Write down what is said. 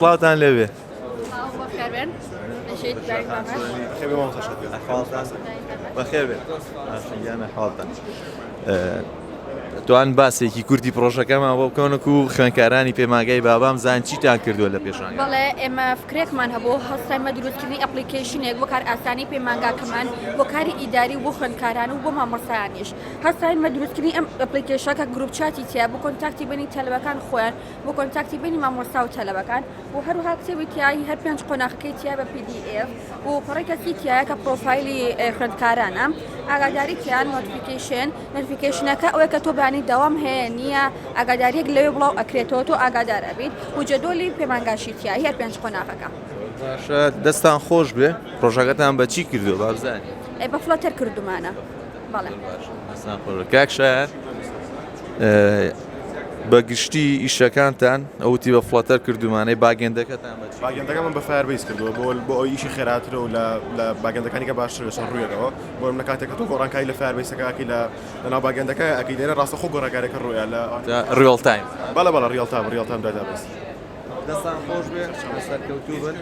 سڵاوتان لێبێ. سڵاو بەخێربێن نەشید برای باباش. بەخێربێن مامۆستا شادیان. ئەحواڵتان بەخێربێن. باشن گیان ئەحواڵتان. توان باسێکی کورتی پرۆژەکەمان بۆ بکەن و خوێنکارانی پەیمانگای بابام زان چیتان کردووە لە پێشانگا. بەڵێ ئێمە فکرێکمان هەبوو هەستاین بە دروستکردنی application ێک بۆ کار ئاسانی پەیمانگاکەمان بۆ کاری ئیداری و بۆ خوێندکاران و بۆ مامۆستایانیش هەستاین بە دروستکردنی ئەم application ە کە group chat ی تیا بۆ contact ی بینی تەلەبەکان خۆیان بۆ contact ی بینی مامۆستا و تەلەبەکان و هەروەها کتێبی تیایی هەر پێنج قۆناخەکەی تیا بە PDF و پەڕەی کەسی تیایە کە پرۆفایلی خوێندکارانە ئاگاداری تیان notification notification ەکە ئەوەیە کە تۆ بەیانی دەوام هەیە نییە ئاگاداریەک لەوێ بڵاو ئەکرێتەوە تۆ ئاگادار ئەبیت و جەدۆلی پەیمانگاشی تیا هەر پێنج قۆناغەکە. باشە دەستان خۆش بێ پرۆژەکەتان بە چی کردووە با بزانین؟ بە Flutter کردومانە. بەڵێ. دەستان خۆش بێ کاک شایان بە گشتی ئیشەکانتان ئەوتی بە Flutter کردومانەی backend ەکەتان بە چی؟ backend ەکەمان بە Firebase کردووە بۆ بۆ ئەوی ئیشی خێراترە و لە لە backend ەکانی کە باشتر لەسەر ڕوویەکەوە بۆ منە کاتێک کە تۆ گۆڕانکاری لە Firebase ەکە ئەکەی لە لەناو backend ەکە ئەکەی لێرە ڕاستەخۆ گۆڕانکاریەکە ڕوویە لە real time. بەڵێ بەڵێ real time real time database. دەستان خۆش بێ سەرکەوتوو بن.